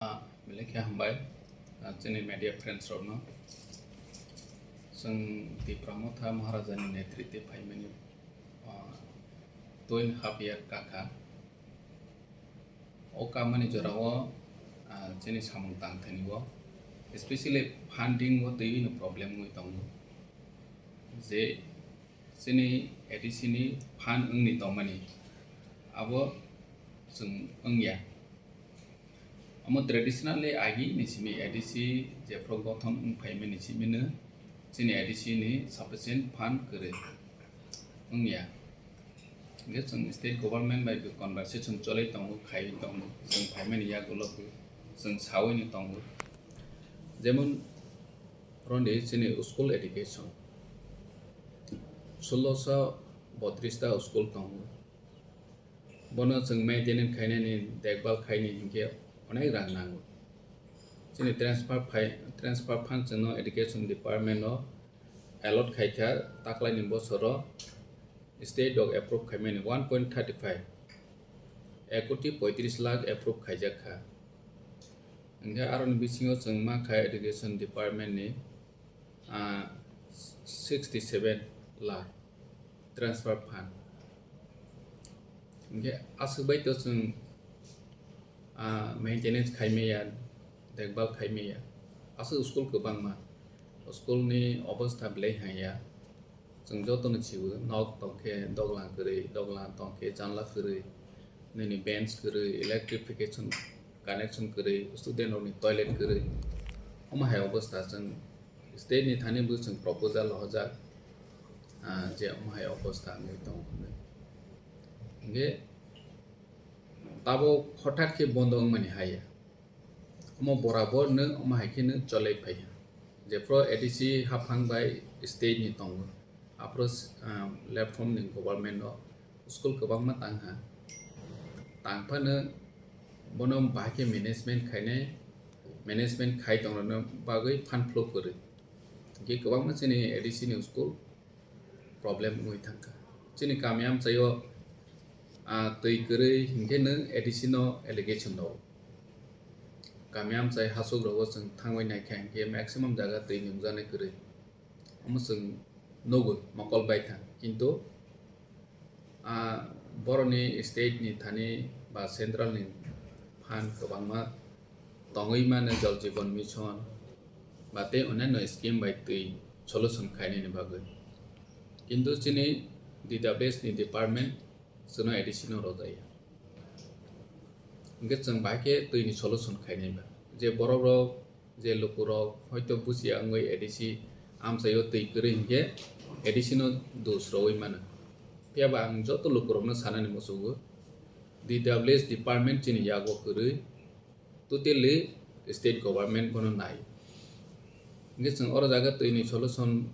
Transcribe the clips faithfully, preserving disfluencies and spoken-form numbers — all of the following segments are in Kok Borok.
Ah, belai khe hambai, ah, chini media friends rokno. Chwng Tipra Motha Maharaja ni netritwi phaimani, ah, two and half year kakha. O kamani jorao, ah, chini samung tangthani o, especially funding o twi no problem wngwi tongo. Je chini A D C ni fund wngni tongmani, abo chwng wngya. Omo traditionally agi ni simi A D C jephru gothon wng phaimani simi no chini A D C ni sufficient fund kwrwi wngya. Hingke chwng state government bai bo conversation cholwi tongo, khaiwi tongo, chwng phaimani yagulo bo chwng sawi no tongo. Jemon, roni chini school education, sulosho botris ta school tongo. Bono chwng maintenance khainani, dekbal khaini hinkhe onek rang nango. Chini transfer phai, transfer fund chwngno education department o allot khaikha, taklaini bosoro state rok approve khaimani one point thirty five, ek koti poitris lakh approve khaijak kha. Hinkhe aroni bisingo chwng mankha education department ni, ah, sixty seven lakh transfer fund. Hinkhe aswk bai to chwng, ah, maintenance khaimaya, dekbal khaimaya. Aswk school kwbangma, school ni obostha belai hamya. Chwng jotono chiwo, nok tongkhe doglam kwrwi, doglam tongkhe janla kwrwi, nini bench kwrwi, electrification connection kwrwi, student rokni toilet kwrwi. Omo hai obostha chwng state ni thani bo chwng proposal hohojak, ah, je omo hai obostha wngwi tongo hinwi. Hinkhe tabok hothat khe bondo wngmani haya. Omo borabor no omo hai khe no cholai phai. Jephru A D C haphang bai state ni tongo. Aphru, ah, platform ni government o school kwbangma tang ha. Tang phano bono bahai khe management khainai, management khai tongrokno bagwi fund flow kwrwi. Hinkhe kwbangma chini A D C ni school problem wngwi thangkha. Chini kami amchaio, ah, twi kwrwi hinkhe nwng A D C no allegation rwo. Kami amchai hasuk rogo chwng thangwi naikha hinkhe maximum jaga twi nungjaknai kwrwi. Omo chwng nugo mokol baithang. Kintu, ah, boroni state ni thani ba central ni fund kwbangma tongwi mano Jal Jeevan Mission ba tei onyaino scheme bai twi solution khainani bagwi. Kintu chini D W S ni department chwngno A D C no rwjaya. Hinkhe chwng bahai khe twini solution khainai ba. Je borok rok, je lukurok hoito bujiya wngwi A D C amchaio twi kwrwi hinkhe A D C no dos rwwi mano. Phiya ba ang joto lukurokno sanani muchungo, D W S department chini yago kwrwi, totally state government bono nai. Hinkhe chwng oro jaga twini solution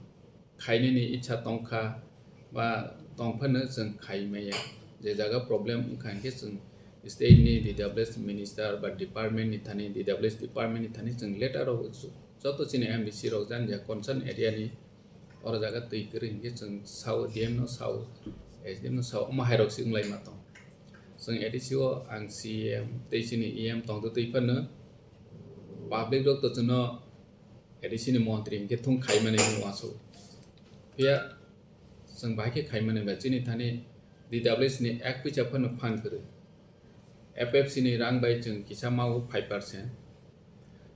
khainani icha tongkha ba tongphano chwng khai maya. Je jaga problem wngkha hinkhe chwng state ni D W S minister ba department ni thani, D W S department ni thani chwng letter rok joto chini M D C rok jani ja concern area ni oro jaga twi kwrwi hinkhe chwng sao, D M no sao, S D M no sao, omo hai rok se wnglai ma tong. Chwng A D C o ang C M tei chini E M tongtwi twi phano public rok to chwngno A D C ni montri hinkhe thung khaimani wngwi uansuk. Phiya chwng bahai khe khaimani ba chini thani D W S ni ek puisa phano phan kwrwi. F F C ni rang bai chwng kisa mao five percent.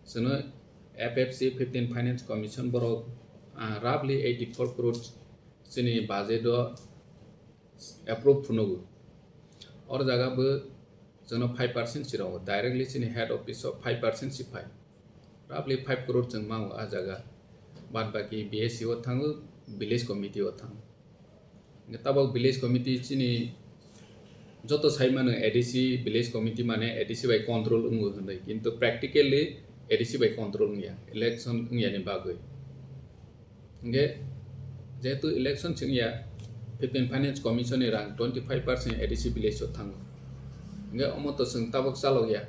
Chwngno F F C fifteen Finance Commission borok, ah, roughly eighty four crore chini budget o approve phunugo. Oro jaga bo chwngno five percent si rwo, directly chini head office o five percent si phai. Roughly five crore chwng mao ah jaga. Bad baki B S C o thango, village committee o thango. Tabok village committee chini joto sai mano A D C village committee mane A D C bai control wngo hinwi, kintu practically A D C bai control wngya, election wngya ni bagwi. Hinkhe jehetu election se wngya, fifteen Finance Commission ni rang twenty five percent A D C village o thango. Hinkhe omo to chwng tabok chalokya,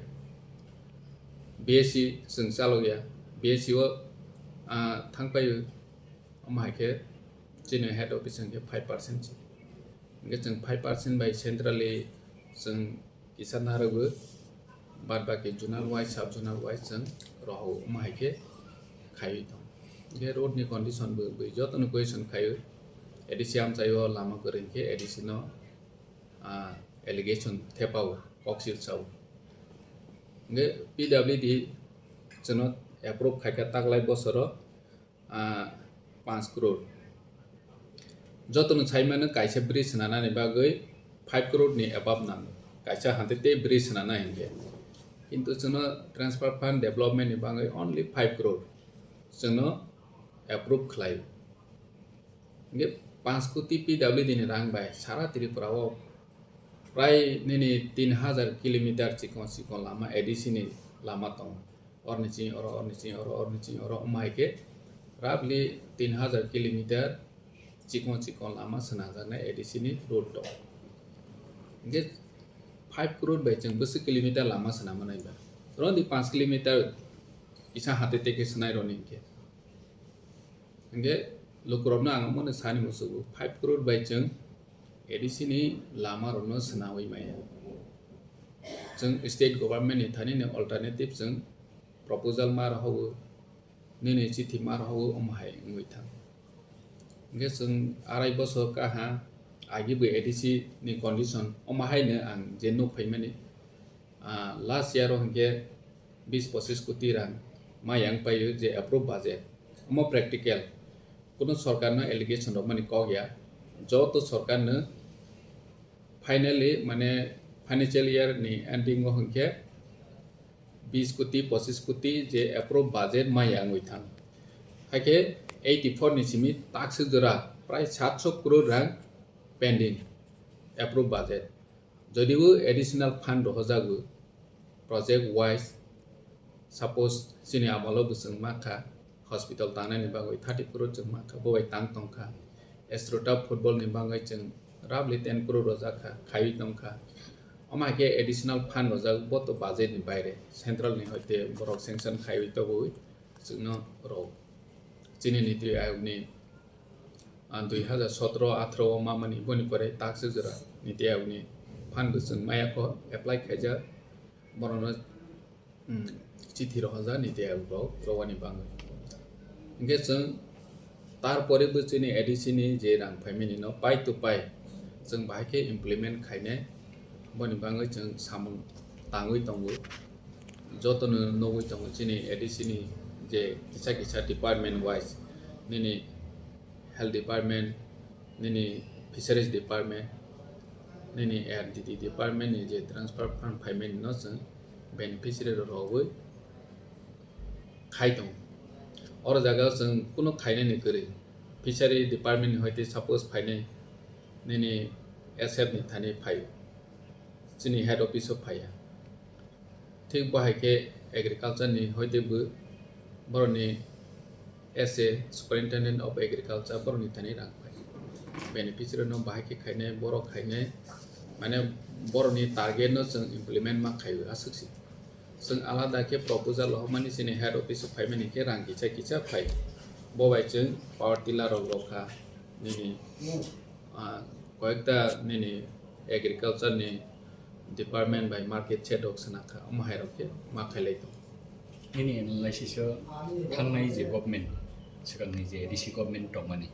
B S C chwng chalokya, B S C o, ah, thangpai omo hai khe chini head office hinkhe five percent se. Hinkhe chwng five percent bai centrally chwng kisa narwgo. Bad baki zonal wise, sub zonal wise chwng rohao, omo hai khe khaiwi tong. Hwnkhe road ni condition bo, bo jotono question khaio, A D C amchaio lama kwrwi hwnkhe A D C no, ah, allegation thepao, koksil sao. Hwnkhe P W D chwngno approve khaikha taklai bosoro, ah, panch crore. Jotono saimano kaisa bridge swnanani bagwi five crore ni above nango. Kaisa hante tei bridge swnana hinkhe. Kintu chwngno transfer fund development ni bagwi only five crore chwngno approve khlai. Hingke panch koti P W D ni rang bai sara Tripura o prai nini tin hajar kilometer chikon chikon lama A D C ni lama tongo. Orni chini oro, orni chini oro, orni chini oro, wngma hai khe roughly tin hajar kilometer chikon chikon lama swnamjaknai A D C ni road tongo. Hingke five crore bai chwng bwswk kilometer lama swnamnai ba? Roni panch kilometer kisa hati teke swnai roni hingke. Hingke lukurokno ang omono sani muchugo, five crore bai chwng A D C ni lama rokno swnawi maya. Chwng state government ni thani ni alternative chwng proposal ma rohogo, nini chithi ma rohogo, omo hai wngwi thang. Hingke chwng arai bosor kaha agi bo A D C ni condition omo hai no ang je nuk phaimani. Ah, last year o hingke bis pochis koti rang maya wng paio je approve budget. Omo practical. Kuno sorkar no allegation rok mani kok ya. Joto sorkar no finally mane financial year ni ending o hingke bis koti, pochis koti je approve budget maya wngwi thang. Haikhe eighty four ni simi takswk jora prai satso crore rang pending approve budget. Jodibo additional fund rohojago, project wise, suppose chini amolo bo chwng mankha, hospital tangnani bagwi thirty crore chwng mankha, bo bai tang tongkha. Astrota football ni bagwi chwng roughly ten crore rojakha, khaiwi tongkha. Omo hai khe additional fund rojak, bo to budget ni baire, central ni hoite borok sanction khaiwi tobwi chwngno rw. Chini niti ayokni ah, dui hazar sotro athro o mamani boni pore takswk jora niti ayokni fund bo chwng maya kho apply khaijak, borokno, um, chithi rohorjak niti ayok rok rwani bagwi. Hingke chwng tarpore bo chini A D C ni je rang phaimani no pai to pai chwng bahai khe implement khainai. Boni bagwi chwng samung tangwi tongo, jotono nugwi tongo chini A D C ni je kisa kisa department wise, nini health department, nini fisheries department, nini R D D department ni je transfer fund phaimani no chwng beneficiary rok rogwi khai tongo. Oro jaga o chwng kunu khainani kwrwi, fishery department ni hoite suppose phainai nini S F ni thani phaio, chini head office o phaiya. Thik bo hai khe agriculture ni hoite bo borokni S A, Superintendent of Agriculture, borokni thani rang phai. Beneficiary no bahai khe khainai, borok khainai, mane borokni target no chwng implement ma khaiwi aswk se. Chwng alada khe proposal rohormani chini head office o phaimani khe rang kisa kisa phai. Bo bai chwng power tiller rok rw kha nini, ah, koyekta nini agriculture ni department bai market shed rok swnakha, omo hai rok khe ma khailai tongo. Nini analysis o thangnai je government, swkangni je A D C government tongmani,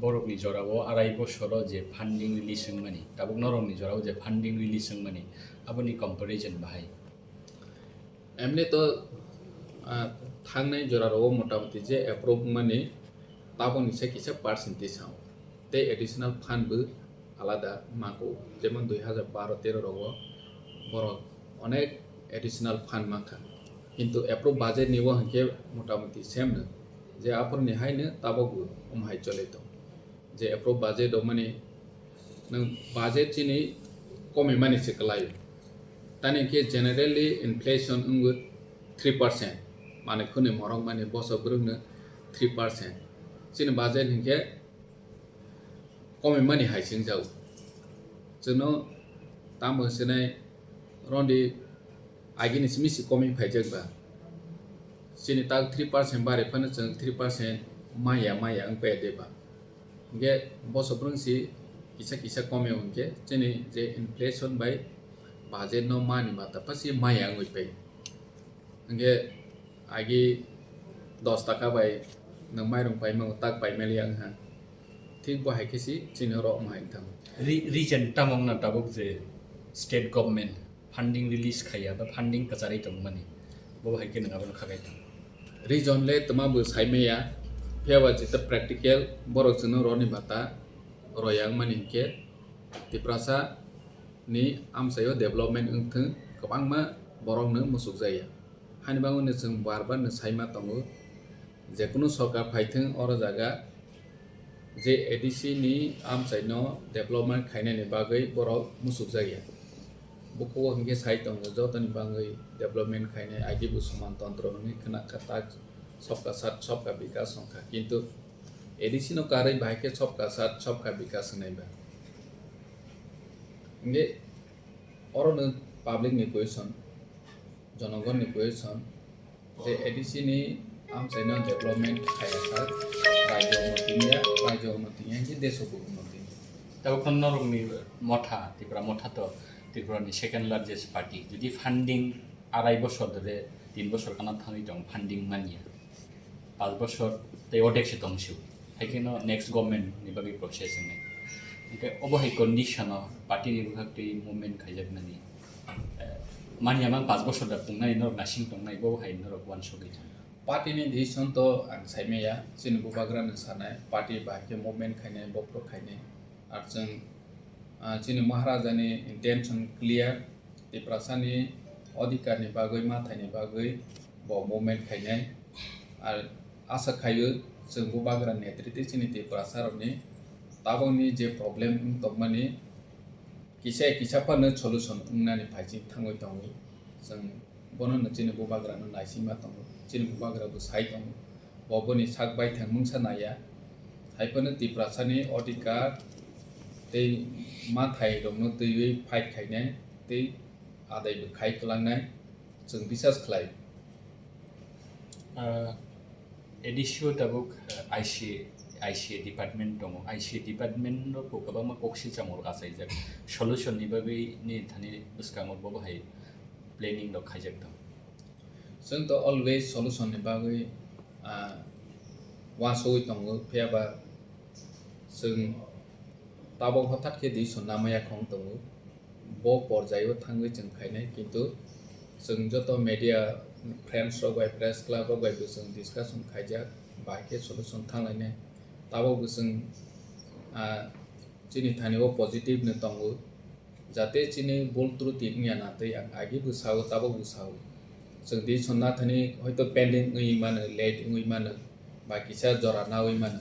borokni jorao arai bosoro je funding release wngmani, tabuk norokni jorao je funding release wngmani, aboni comparison bahai? Emni to, ah, thangnai jora rogo motamoti je approve wngmani taboni se kisa percentage sao. Tei additional fund bo alada mako, jemon dui hazar baro tero rogo borok onek additional fund mankha. Kintu approve budget ni o hinkhe motamoti same no je aphuru ni hai no tabok bo omo hai chole tong. Je approve budget rok mani nwng budget chini komimani se kwlaio. Tani khe generally inflation wngwi three percent, mane khwnwi morok mani bosok bwrwkno three percent. Chini budget hinkhe komimani hai se wngjago. Chwngno tamo hwnsinai rondi agini simi se komwi phaijak ba. Chini tak three percent bari phano chwng three percent maya maya wngpaya de ba. Hingke bosok bwrwng si kisa kisa komeo hingke chini je inflation bai budget no mani mata pasi maya wngwi pai. Hingke agi dos taka bai nwng mairung paima tak paimaliya wngha. Thik bo hai khe si chini oro omo hai wngthango. Re-, region tamo wngna tabuk je state government funding release khaiya ba funding kwcharwi tongmani, bo hai khe nwng abono khagai tong. Region le twma bo saimaya, phiya ba jeta practical borok chwngno roni bata roya wngmani hinkhe Tiprasa ni amchaio development wngthwng kwbangma borokno muchukjakya. Hani bagwino chwng bar bar no saima tongo, jekunu sorkar phaithwng oro jaga je A D C ni amchaino development khainani bagwi borok muchukjakya. Bukugo hinkhe sai tongo, jotoni bagwi development khainai agi bo soman tontro hwnwi khna kha tak sobka sat sobka bikas wngkha, kintu A D C no karwi bahai khe sobka sat sobka bikas wngnai ba. Hinkhe oro no public ni question, jonogoni question, je A D C ni amchaino development khaiya kha, rajyo unnoti wngya, rajyo unnoti wngya, hinkhe desh bo unnoti wngya. Tabuk norokni motha, Tipra motha to Tripura ni second largest party. Jodi funding arai bosor dhore, tin bosor kana thangwi tong funding manya. Panch bosor tei odek se tong sio. Hai khe no next government ni bagwi process wngnai. Hinkhe obo hai condition o party ni bwkhak twi movement khaijaknani, eh, manya mang panch bosor da pungnani norok nasing tongnai, bo hai norok uansugwi tong. Party ni decision to ang saimaya, chini bubagra no sanai, party bahai khe movement khainai, bophro khainai. Ar chwng, ah, chini Maharaja ni intention clear, Tiprasa ni odhikar ni bagwi, mathai ni bagwi bo movement khainai. Ar asa khaio chwng bubagra netritwi chini Tiprasa rokni tabokni je problem wng tongmani kisa kisa phano solution wngnani phaiching thangwi tongo. Chwng bono no chini bubagra no naisingma tongo, chini bubagra bo sai tongo, bo boni sak baithang mungsa naiya. Hai phano Tiprasa ni odhikar tei mathai rokno twiwi fight khainai tei adai bo khai kwlangnai, chwng bisas khlai. Ah, A D C o tabuk, ah, I C A, I C A department tongo. I C A department no bo kwbangma kok silchamo rok achaijak. Solution ni bagwi ni thani bwskango bo hai planning rok khaijak tong. Chwng to always solution ni bagwi, ah, uansugwi tongo, phiya ba chwng tabok hothat khe decision namaya khong tongo. Bo porjai o thangwi chwng khainai, kintu chwng joto media friends rok bai, press club rok bai bo chwng discussion khaijak, bahai khe solution thanglainai. Tabok bo chwng, ah, chini thani o positive no tongo, jate chini bul truti wngya na tei ang agi bo sao, tabok bo sao. Chwng decision na thani hoito pending wngwi mano, late wngwi mano, ba kisa jora nawi mano.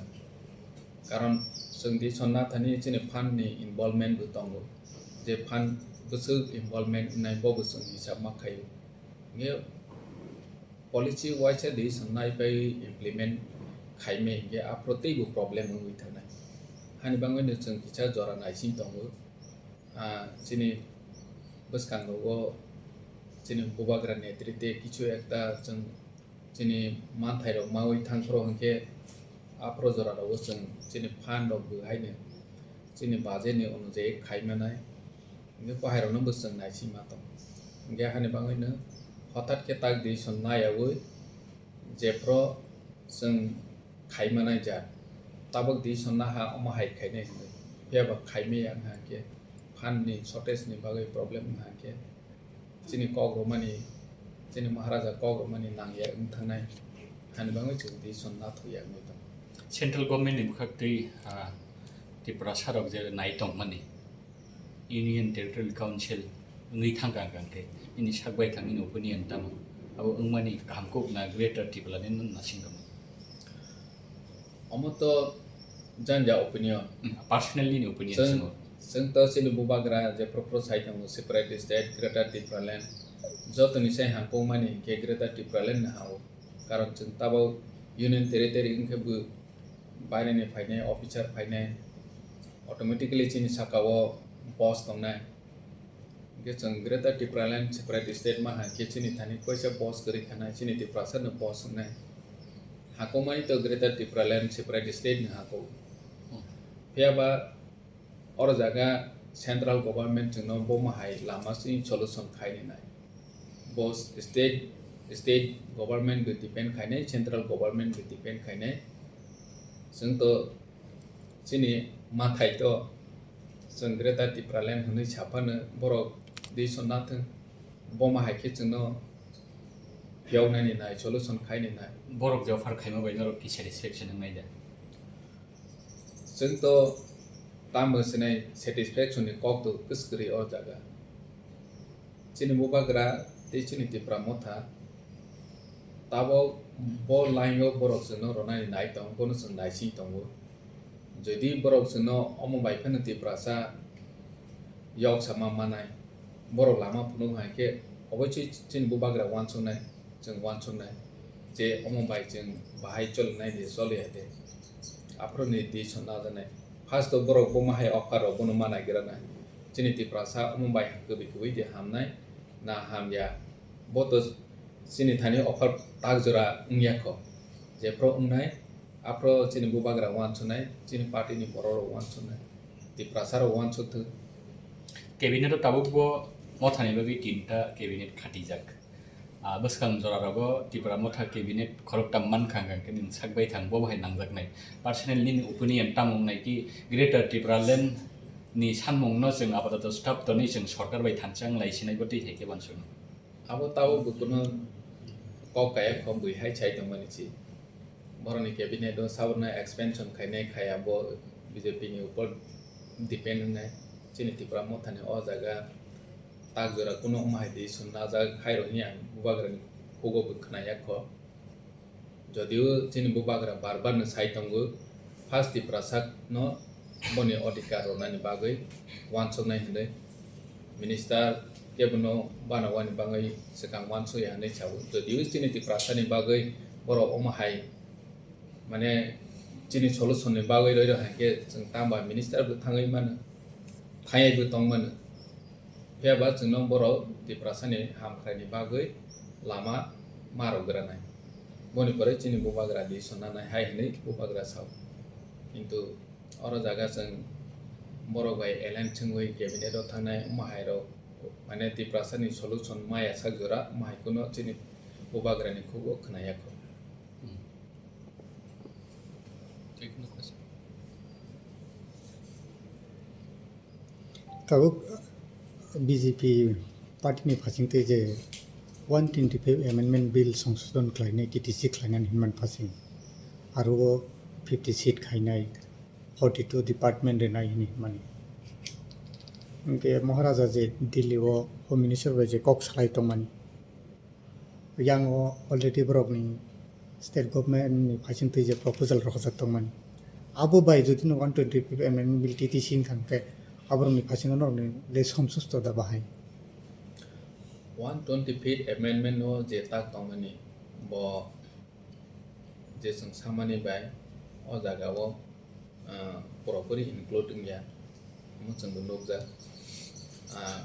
Karon chwng decision na thani chini fund ni involvement bo tongo, je fund bwswk involvement wngnai bo bo chwng hisab ma khaio. Hingke policy waisa decision nai bai implement khaimai hingke aphuru teibo problem wngwi thangnai. Hani bagwino chwng kisa jora naising tongo. Ah, chini bwskango o chini bubagra netritwi kichu ekta chwng chini manthairok mawi thangphuru hwnkhe aphuru jorarok o chwng chini fund rok bo haino chini budget ni onujayi khaimanai. Hingke bahairokno bo chwng naisingma tong. Hingke hani bagwino hothat khe tak decision nayawi jephuru chwng khaimanai ja. Tabok decision naha omo hai khainai hinwi. Phiya ba khaimaya wngkha khe fund ni shortage ni bagwi problem wngkha khe chini kok romani, chini Maharaja kok romani nangya wng thangnai. Hani bagwi chwng decision nathokya wngwi tong. Central government ni bwkhak twi, ah, Tiprasa rok je nai tongmani. Union Territorial Council wngwi thangkha hwnkhe, nini sak baithang nini opinion tamo? Abo wngmani kaham kuk na Greater Tipraland no nasing tongmo? Omo to janja opinion. Hmm, personal nini opinion Chwng, simo. Chwng to chini bubagra je propose sai tongo separate state, Greater Tipraland. Jotoni sai hamkukmani hinkhe Greater Tipraland no hao. Karon chwng tabok Union Territory wngkhe bo baireni phainai, officer phainai, automatically chini sakao boss tongnai. Hingke chwng Greater Tipraland separate state ma hai khe chini thani koisa boss kwrwi khanai, chini Tiprasa no boss wngnai. Hakomani to Greater Tipraland separate state no hako. Hmm. Phiya ba oro jaga Central government chwngno bo mahai lama swi solution khaini nai. Bo state, state government bai depend khainai, central government bai depend khainai. Chwng to chini mathai to chwng Greater Tipraland hwnwi saphano borok decision nathwng. Bo mahai khe chwngno phiyoknani nai, solution khaini nai. Borok je offer khaima bai norok ki satisfaction wngnai da? Chwng to tamo sinai satisfaction ni kok to kwswkri o jaga. Chini Bubagra tei chini Tipra Motha tabok bo line o borok chwngno ronani nai tong, bono chwng naising tongo. Jodi borok chwngno omo bai phano Tiprasa yok sama manai, borok lama phunuk hai khe oboisoi chini Bubagra uansuknai, chwng uansuknai je omo bai chwng bahai cholinai de choliya de. Aphuru ni decision najaknai. First o borok bo mahai offer rok bono ma naigira nai. Chini Tiprasa omo bai kwbwi kwbwi de hamnai na hamya. Bo to chini thani offer tak jora wngya kho. Jephru wngnai, aphuru chini Bubagra uansuknai, chini party ni borok rok uansuknai, Tiprasa rok uansukthwk. Cabinet o tabuk bo Mothani bagwi tinta cabinet khatijak. Ah, bwskang jora rogo Tipra Motha cabinet khoroktham mankha hwnkha khe nini sak baithang bo bahai nangjaknai. Personal nini opinion tamo wngnai ki Greater Tipraland ni sanmung no chwng apatoto stop tonwi chwng sorkar bai thansa wnglai sinai bo twi hai khe uansuknai. Abo tabuk bo kuno kok kaya kho bui hai chai tongmani si. Borokni cabinet o saborno expansion khainai khaya bo B J P ni upor depend wngnai. Chini Tipra Mothani o jaga tak jora kuno wngma hai decision najak hai rok hiya ang Bubagrani khugo bo khwnaya kho. Jodio chini Bubagra bar bar no sai tongo, first Tiprasa no boni odhikar ronani bagwi uansuknai hinwi minister kebono banawani bagwi swkang uansukya hinwi sao. Jodio chini Tiprasa ni bagwi borok omo hai mane chini solution ni bagwi roi rok hai khe chwng tamo bai minister bo thangwi mano, thangwi bo tong mano. Phiya ba chwngno borok Tiprasani hamkraini bagwi lama ma rwgranai. Boni pore chini Bubagra decision nanai hai hwnwi Bubagra sao. Kintu oro jaga chwng borok bai alliance wngwi cabinet o thangnai wngma hai rok mane Tiprasani solution maya sak jora wngma hai kuno chini Bubagrani khugo khwnaya kho. Tabuk B J P party ni phasing twi je one twenty five amendment bill songsodon khlainai, T T C khlainani hinmani phasing, aro o fifty seat khainai, forty two department rinai hinwi hinmani. Hwnkhe Maharaja je Delhi o Home Minister bai je kok salai tongmani, Yang o already borok ni state government ni phasing twi je proposal rok hojak tongmani. Abo bai jodi no one twenty five amendment bill T T C wngkha hwnkhe aborok ni phasing o norok ni le somsusto da bahai. One twenty five amendment no je tak tongmani bo je chwng samani bai o jaga o ah, puropuri include wngya, omo chwng bo nukjak. Ah,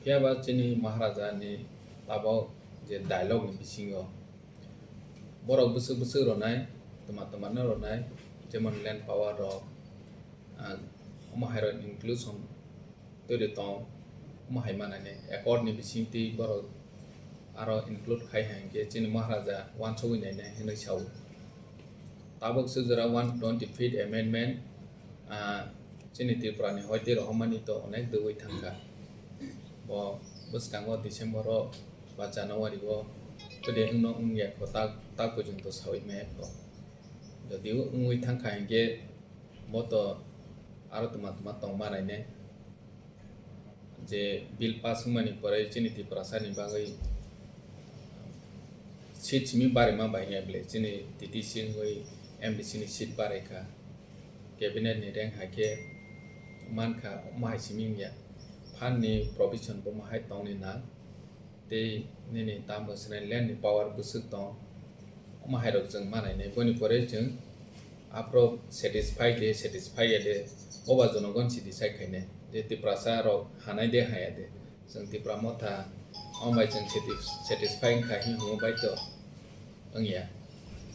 phiya ba chini Maharaja ni tabok je dialogue ni bisingo borok bwswk bwswk rwnai, twma twma no rwnai, jemon land power rok, ah, omo hai rok inclusion twi tong, omo hai manani accord ni bisingtwi borok aro include khai hai hwnkhe chini Maharaja uansugwi nainai hwnwi sao. Tabuk se jora one twenty fifth amendment, ah, chini Tripura ni hoite rohormani to onek dugwi thangkha. Bo bwskango December o ba January o kwdwi wngno wngya kho tak, tak porjonto sawi maya kho. Jodi wngwi thangkha hwnkhe bo to aro twma twma tongma nainai. Je bill pass wngmani pore chini Tiprasa ni bagwi seat simi barima bai ya bele chini T T C wngwi M D C ni seat barai kha, cabinet ni rank hai khe man kha, omo hai simi wngya. Fund ni provision bo omo hai tongni nang. Tei nini tamo swnai land ni power bwswk tong, omo hai rok chwng ma nainai. Boni pore chwng aphuru satisfy de, satisfy ya de, oba jonogon si decide khainai je Tiprasa rok hanai de haya de. Chwng Tipra Motha omo bai chwng satis-, satisfy wngkha hwnwi hwnwi bai to wngya.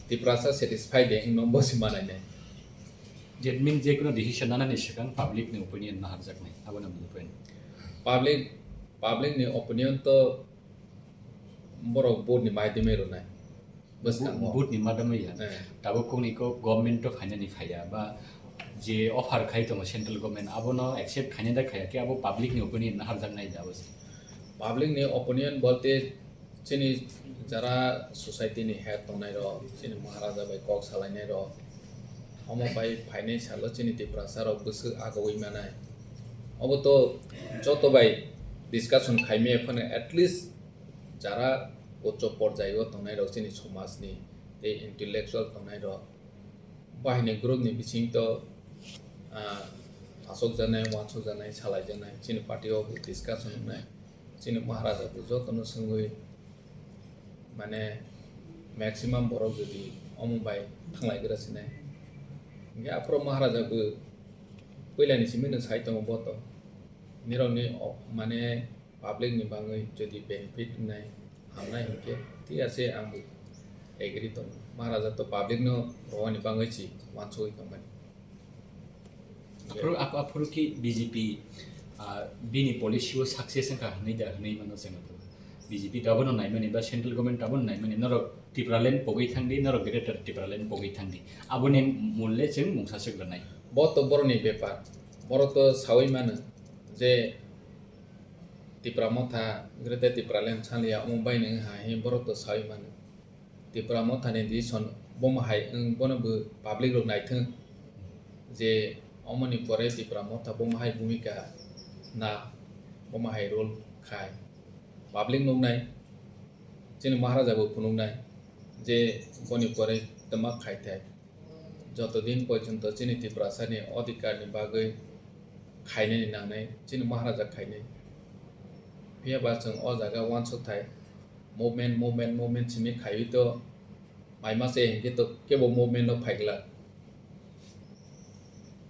Tiprasa satisfy de wngno bo si ma nainai. That means, je kono decision nanani swkang public ni opinion naharjaknai, abo no mung point. Public, public ni opinion to borok vote ni maidimi rwnai. Bwskango. Vote ni madam ya. Eh. Tabuk kok ni kok government to khainani khaya ba je offer khai tongo central government, abono accept khainai da khaya khe, abo public ni opinion naharjaknai da abo se. Public ni opinion bolte chini jara society ni head tongnai rok, chini Maharaja bai kok salainai rok, omo bai phainai salo chini Tiprasa rok bwswk agoui manai. Obo to joto bai discussion khaimaya phano at least jara ucho porjai o tongnai rok chini somaj ni tei intellectual tongnai rok bahini group ni bising to, ah, asok janai, wansok janai, salai janai, chini party o discussion wngnai, chini Maharaja bo joto no swngwi mane maximum borok jodi omo bai thanglai gra sinai. Hingke aphuru Maharaja bo puila ni simi no sai tongo bo to. Nirok ni o-, mane public ni bagwi jodi benefit wngnai, hamnai hinkhe, thik ase, ang bo agree tongo. Maharaja to public no rohorni bagwi si wansugwi tongmani. Aphuru, ap-, aphuru ki B J P, ah, bini policy o success wngkha hwnwi da hwnwi mano chwng aphuru. B J P tabano naimani ba central government tabano naimani, norok Tipraland pogwi thangdi, norok Greater Tipraland pogwi thangdi. Aboni mulle chwng mungsa swk rwnai. Bo to boroni bepar. Borok to sawi mano je Tipra Motha, Greater Tipraland saliya, omo bai nang hai, borok to sawi mano. Tipra Motha ni decision bomo hai wng, bono bo public rok naithwng je omoni pore Tipra Motha bomo hai bhumika na, bomo hai role khai. Public nuknai, chini Maharaja bo phunuknai je boni pore twma khai thai. Joto din porjonto chini Tiprasa ni odhikar ni bagwi khainani nangnai, chini Maharaja khainai. Phiya ba chwng o jaga uansuk thai, movement, movement, movement simi khaiwi to mai mase hinkhe to kebo movement no phai glak.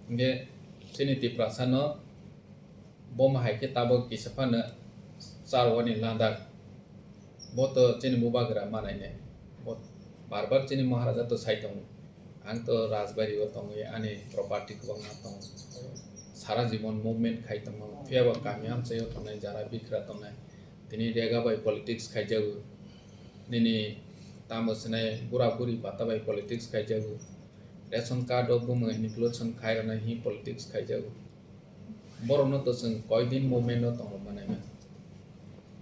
Hinkhe chini Tiprasa no Bo ma hai khe tabuk kisa phano charwani ladak. Bo to chini bubagra manai nai. Bo bar bar chini Maharaja to sai tongo. Ang to Rajbari o tongwi ani property kwbangma tongo. Sara jibon movement khai tongo. Phiya ba kami amchai o tongnai, jara bikra tongnai. Tini rega bai politics khaijago. Nini tamo sinai bura buri bata bai politics khaijago. Ration card o bumung inclusion khai rwnai hi politics khaijago. Borokno to chwng koi din movement o tongma nai man.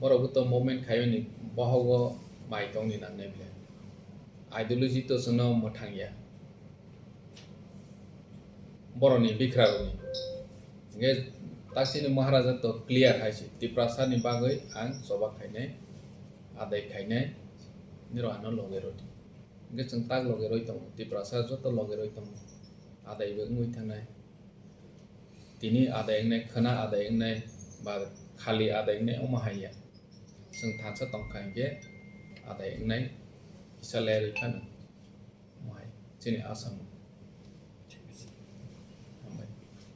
Borok bo to movement khaiyoni bohogo mai tongni nangnai bwle. Ideology to chwngno mwthang ya. Borokni bikra rokni. Hingke taksini Maharaja to clear hai se. Tiprasa ni bagwi ang choba khainai, adai khainai, nirok ano loge rodi. Hingke chwng tak loge roi tongo. Tiprasa joto loge roi tongo. Adai bo wngwi thangnai. Tini adai wngnai, khwna adai wngnai, ba khali adai wngnai, omo hai ya. Chwng thansa tongkha hinkhe adai wngnai kisa lerwi phano. Omo hai chini Assam o.